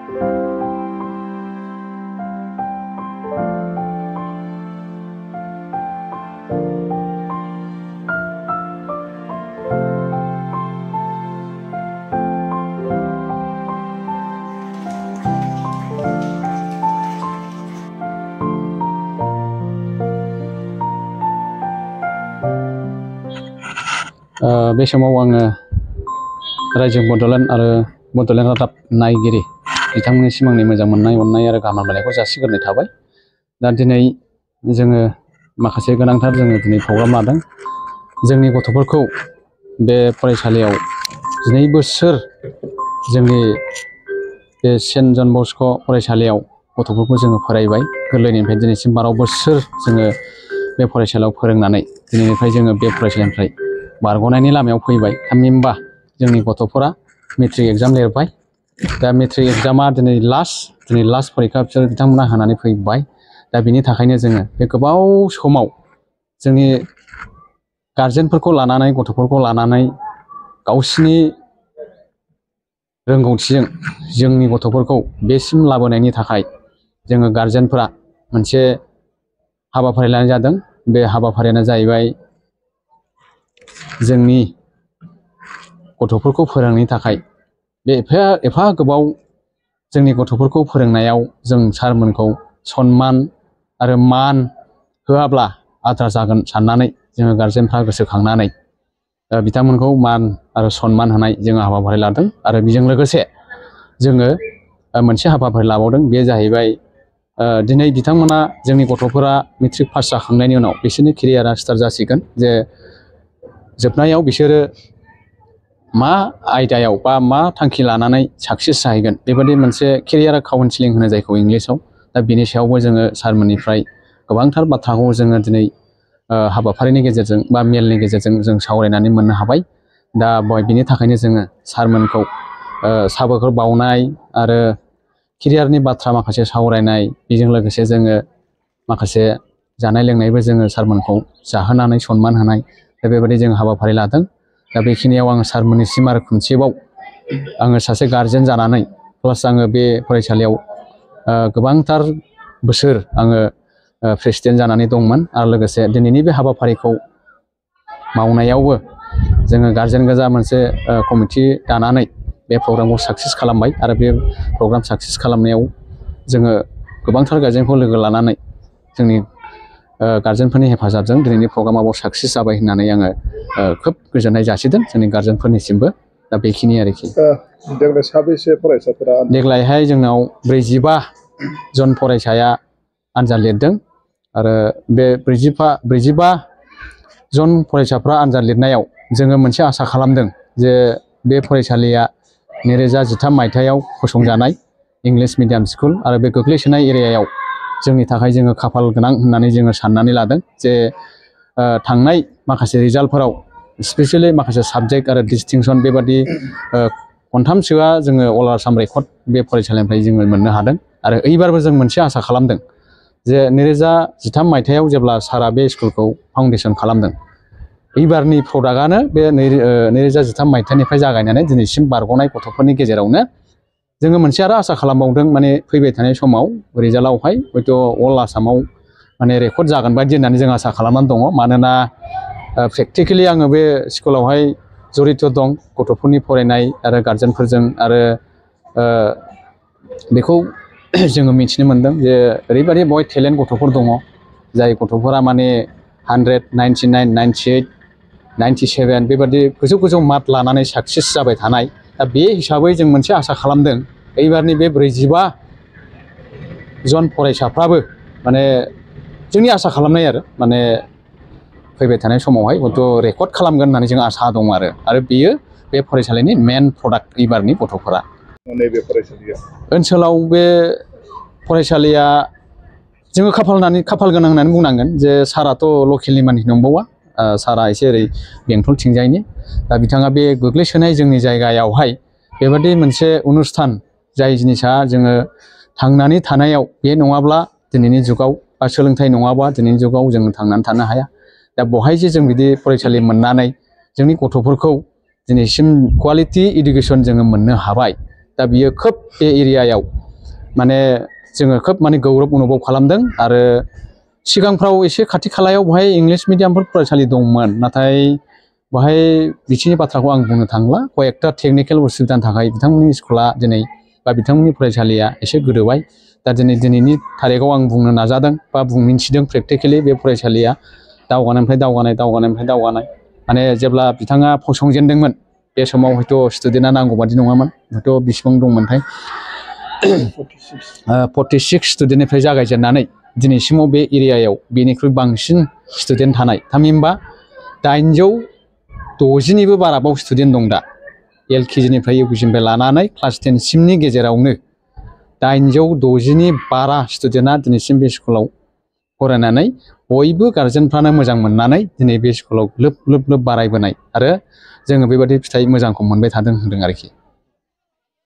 बे समाव आङो रायजो बड'लेण्ड आरो बड'लेण्ड रादाब नायगिरि बिथांमोननिसिम आंनि मोजां मोननाय अननाय आरो गाहाम हामलायनायखौ जासिग्रोनाय थाबाय। दा दिनै जोङो माखासे गोनांथार दिनै प्रग्राम लादों। जोंनि गथ'फोरखौ बे फरायसालियाव 2 बोसोर जोंनि बे सेन्ट जन बस्क' फरायसालियाव गथ'फोरखौ जोङो फरायबाय। गोरलैनिफ्राय दिनैसिम 12 बोसोर जोङो बे फरायसालियाव फोरोंनानै दिनैनिफ्राय जोङो बे फरायसालिनिफ्राय बारग'नायनि लामायाव फैबाय। थामहिनबा जोंनि गथ'फोरा मेट्रिक एग्जाम लिरबाय। दा मेट्रिक एग्जामा दिनै लास्ट फरिखा बिसोर बिथांमोना होनानै फैबाय। दा बिनि थाखायनो जोङो बे गोबाव समाव जोंनि गारजेनफोरखौ लानानै गथ'फोरखौ लानानै गावसिनि रोंगौथिजों जोंनि गथ'फोरखौ बेसिम लाबोनायनि थाखाय जोङो गारजेनफोरा मोनसे हाबाफारि लानाय जादों। बे हाबाफारियानो जाहैबाय जोंनि गथ'फोरखौ फोरोंनो थाखाय बे एफा गोबाव जोंनि गथ'फोरखौ फोरोंनायाव जों सारमोनखौ सनमान आरो मान होआब्ला आद्रा जागोन साननानै जोङो गारजेनफ्रा गोसोखांनानै बिथांमोनखौ मान आरो सनमान होनाय जोङो हाबाफारि लादों। आरो बेजों लोगोसे जोङो मोनसे हाबाफारि लाबावदों। बे जाहैबाय दिनै बिथांमोना जोंनि गथ'फोरा मेट्रिक पास जाखांनायनि उनाव बिसोरनि केरियारा स्टार्ट जासिगोन। जे जोबनायाव बिसोरो मा आयदायाव बा मा थांखि लानानै साक्सेस जाहैगोन बेबायदि मोनसे केरियार काउन्सिलिं होनो जायखौ इंलिसाव। दा बिनि सायावबो जोङो सारमोननिफ्राय गोबांथार बाथ्राखौ जोङो दिनै हाबाफारिनि गेजेरजों बा मेलनि गेजेरजों जों सावरायनानै मोननो हाबाय। दा बिनि थाखायनो जोङो सारमोनखौ साबायखर बावनाय आरो केरियारनि बाथ्रा माखासे सावरायनाय, बेजों लोगोसे जोङो माखासे जानाय लोंनायबो जोङो सारमोनखौ जाहोनानै सनमान होनाय दा बेबायदि जों हाबाफारि लादों। दा बेखिनियाव आङो सारमोननिसिम आरो खनसेबाव आङो सासे गारजेन जानानै प्लास आङो बे फरायसालियाव गोबांथार बोसोर आङो प्रेसिडेन्ट जानानै दंमोन। आरो लोगोसे दिनैनि बे हाबाफारिखौ मावनायावबो जोङो गारजेन गोजा मोनसे कमिटि दानानै बे प्रग्रामखौ साक्सेस खालामबाय। आरो बे प्रग्राम साक्सेस खालामनायाव जोङो गोबांथार गारजेनखौ लोगो लानानै जोंनि गारजेनफोरनि हेफाजाबजों दिनैनि प्रग्रामाबो साक्सेस जाबाय होननानै आङो खोब गोजोननाय जासिदों जोंनि गारजेनफोरनिसिमबो। दा बेखिनि आरोखि। देग्लाय साबेसे फरायसाफोरा? देग्लायहाय जोंनाव 45 जन फरायसाया आनजाद लिरदों। आरो बे 45 जन फरायसाफ्रा आनजाद लिरनायाव जोङो मोनसे आसा खालामदों जे बे फरायसालिया 2013 मायथाइयाव फसंजानाय इंलिश मिडियाम स्कुल। आरो बे गोग्लैसोनाय एरियायाव जोंनि थाखाय जोङो खाफाल गोनां होननानै जोङो साननानै लादों। जे थांनाय माखासे रिजाल्टफोराव स्पेसियेलि माखासे साबजेक्ट आरो डिस्टिंसन बेबादि खनथामसोआ जोङो अल आसाम रेकर्ड बे फरायसालिनिफ्राय जोङो मोननो हादों। आरो एइबारबो जों मोनसे आसा खालामदों जे 2013 मायथाइयाव जेब्ला सारा बे स्कुलखौ फाउन्डेसन खालामदों, एइबारनि प्रडाक्टआनो बे 2013 मायथाइनिफ्राय जागायनानै दिनैसिम बारग'नाय गथ'फोरनि गेजेरावनो जोङो मोनसे आरो आसा खालामबावदों। माने फैबाय थानाय समाव रिजाल्टआवहाय हयथ' अल आसामाव माने रेकर्ड जागोन बायदि होननानै जों आसा खालामनानै दङ। मानोना प्रेक्टिकेलि आङो बे स्कुलावहाय जरित दं गथ'फोरनि फरायनाय आरो गारजेनफोरजों। आरो बेखौ जोङो मिथिनो मोनदों जे ओरैबायदि बय टेलेन्ट गथ'फोर दङ जाय गथ'फोरा माने 100, 99, 98, 97 बेबादि गोजौ मार्क लानानै साक्सेस जाबाय थानाय। दा बे हिसाबै जों मोनसे आसा खालामदों एइबारनि बे 45 जन फरायसाफ्राबो माने जोंनि आसा खालामनाय आरो माने फैबाय थानाय समावहाय हयथ' रेकर्ड खालामगोन होननानै जों आसा दं। आरो बेयो बे फरायसालिनि मेन प्रडाक्ट एइबारनि गथ'फोरा। नैबे फरायसालिया ओनसोलाव बे फरायसालिया जोङो खाफाल गोनां होननानै बुंनांगोन। जे साराथ' लकेलनि मानसि नंबावा, सारा एसे ओरै बेंटलथिंजायनि। दा बिथाङा बे गोग्लैसोनाय जोंनि जायगायावहाय बेबादि मोनसे अनुस्थान जाय जिनिसा जोङो थांनानै थानायाव बे नङाब्ला दिनैनि जुगाव बा सोलोंथाइ नङाबा दिनैनि जुगाव जोङो थांनानै थानो हाया। दा बेवहाय जे जों बिदि फरायसालि मोननानै जोंनि गथ'फोरखौ दिनैसिम क्वालिटि इडुकेसन जोङो मोननो हाबाय। दा बियो खोब बे एरियायाव माने जोङो खोब माने गौरब अनुभब खालामदों आरो सिगांफ्राव एसे खाथि खालायाव बहाय इंलिश मिडियामफोर फरायसालि दंमोन नाथाय बहाय बिथिंनि बाथ्राखौ आं बुंनो थांला कयेकटा टेकनिकेल उसुबिदानि थाखाय बिथांमोननि स्कुला दिनै बा बिथांमोननि फरायसालिया एसे गोदोबाय दा दिनैनि थारिखआव आं बुंनो नाजादों बा मिन्थिदों प्रेक्टिकेलि बे फरायसालिया दावगानायनिफ्राय दावगानाय माने जेब्ला बिथाङा फसंजेनदोंमोन बे समाव हयथ' स्टुडेन्टआ नांगौ बादि नङामोन हयथ' बेसेबां दंमोनथाय 46 स्टुडेन्टनिफ्राय जागायजेननानै दिनैसिमाव बे एरियायाव बेनिख्रुइ बांसिन स्टुडेन्ट थानाय थामहिनबा 860निबो बाराबाव स्टुडेन्ट दं दा LKGनिफ्राय UKGनिफ्राय लानानै क्लास 10 सिमनि गेजेरावनो 860नि बारा स्टुडेन्टआ दिनैसिम बे स्कुलाव फरायनानै बयबो गार्जेनफ्रानो मोजां मोननानै दिनै बे स्कुलाव लोब लोब बारायबोनाय आरो जोङो बेबायदि फिथाइ मोजांखौ मोनबाय थादों होनदों आरोखि।